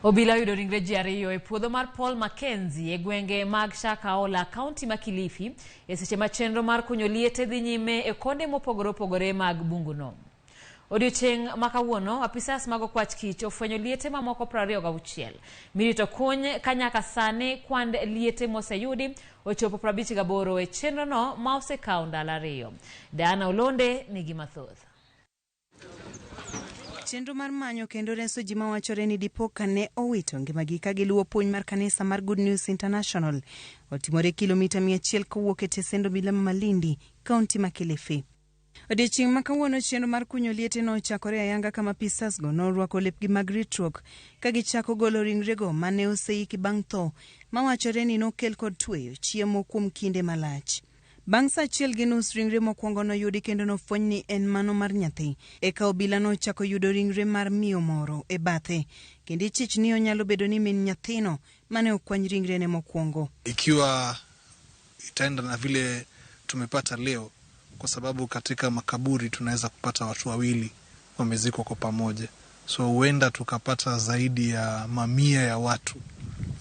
Obila oyudo ringre ji ariyo e puodho mar Paul Mackenzie e gwenge mag Shakahola, kaunti ma Kilifi, e seche ma chenro mar kunyo liete dhi nyime e konde mopogore opogore mag bunguno. Odiochieng' ma kawuono, apisas mag okwach kich ofwenyo liete mamoko 26 mirito kuny ka nyaka sani kwand liete moseyudi ochopo 58 e chenrono ma osekawo ndalo 2. Diana Olonde nigi mathoth. Chenro mar manyo kendo reso ji mawachore ni dipo ka ne owito ngimagi ka giluwo puonj mar kanisa mar Good News International otimore kilomita 100 kowuok e tesend obila ma Malindi, kaunti ma Kilifi. Odiechieng' ma kawuono chenro mar kunyo liete nochakore ayanga kama apisas go norwako lepgi mag ritruok ka gichako golo ringrego mane oseiki bang' tho mawachore ni nokel kod tweyo chiemo kuom kinde malach. Bang' saa 1:30 ringre mokwongo noyudi kendo nofweny ni en mano mar nyathi. Eka obila nochako yudo ringre mar miyo moro e bathe kendo ichich ni onyalo bedo ni min nyathino mane okwany ringrene mokwongo. Ikiwa itaenda na vile tumepata leo, kwa sababu katika makaburi tunaweza kupata watu wawili wamezikwa kwa pamoja, so huenda tukapata zaidi ya mamia ya watu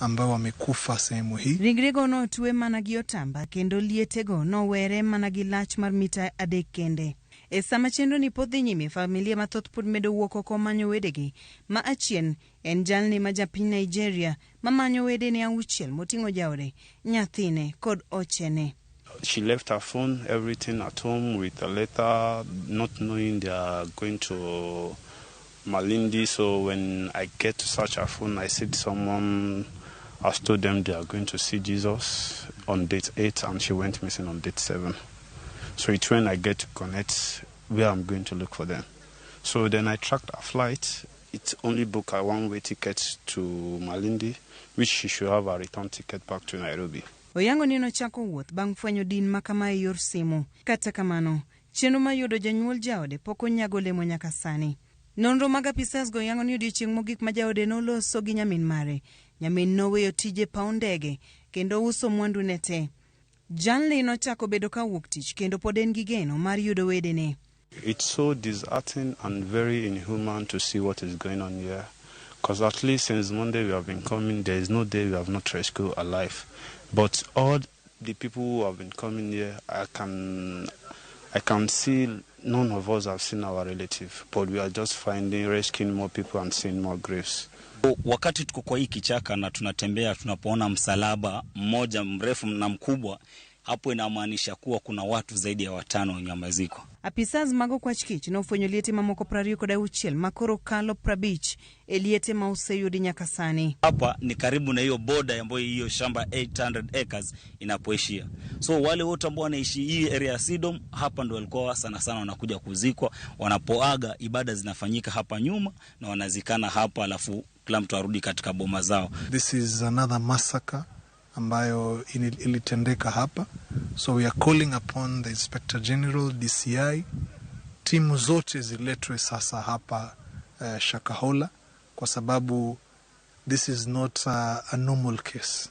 ambao wamekufa sehemu hii. Ringrego notwe mana gi otamba kendo lietego nowere mana gi lach mar mita 3 kende. E sama chenro ni pod dhi nyime, familia mathoth pod medo wuok oko manyo wedegi, ma achien en jalni ma japiny Nigeria mamanyo wedene 6 moting'o jaode, nyathine kod ochene. She left her phone, everything at home with a letter, not knowing they are going to Malindi. So when I get to search her phone, I said someone has told them they are going to see Jesus on date 8, and she went missing on date 7. So it's when I get to connect where I'm going to look for them. So then I tracked her flight. It only booked a one-way ticket to Malindi, which she should have a return ticket back to Nairobi. Oyango ni nochako wuoth bang' fwenyo din ma kama e yor simu. Kata kamano, chenro mar yudo janyuol jaode pok onyago olemo nyaka sani. Nonro mag apisas go yango ni odiechieng' mogik ma jaode noloso gi nyamin mare, nyamin noweyo tije paw ndege kendo uso mwandu ne te. Jalni nochako bedo ka wuok tich kendo pod en gi geno mar yudo wedene. It's so disheartening and very inhuman to see what is going on here. Because at least since Monday we have been coming, there is no day we have not rescued a life. But all the people who have been coming here, I can see none of us have seen our relative, but we are just finding, rescuing more people and seeing more graves. Wakati tuko kwa hii kichaka na tunatembea, tunapoona msalaba mmoja mrefu na mkubwa, hapo inamaanisha kuwa kuna watu zaidi ya 5 wenye wamezikwa. Apisas mag okwach kich nofwenyo liete mamoko 26 makoro kalo 50 e liete ma oseyudi nyaka sani. Hapa ni karibu na hiyo border ambayo hiyo shamba 800 acres inapoishia. So wale wote ambao wanaishi hii area ya Sidom hapa ndio walikuwa sana sana wanakuja kuzikwa. Wanapoaga ibada zinafanyika hapa nyuma na wanazikana hapa, alafu kila mtu arudi katika boma zao. This is another massacre ambayo ilitendeka hapa. So we are calling upon the Inspector General, DCI, timu zote ziletwe sasa hapa Shakahola, kwa sababu this is not a normal case.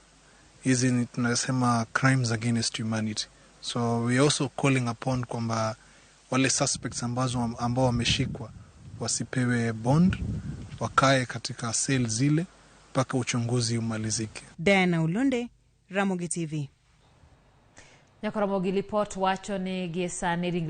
Hizi ni tunasema crimes against humanity. So we are also calling upon kwamba wale suspects ambao wameshikwa wasipewe bond, wakae katika cell zile mpaka uchunguzi umalizike. Diana Ulonde, Ramogi TV. Nyakoromogi lipot wacho ni gie sani ringre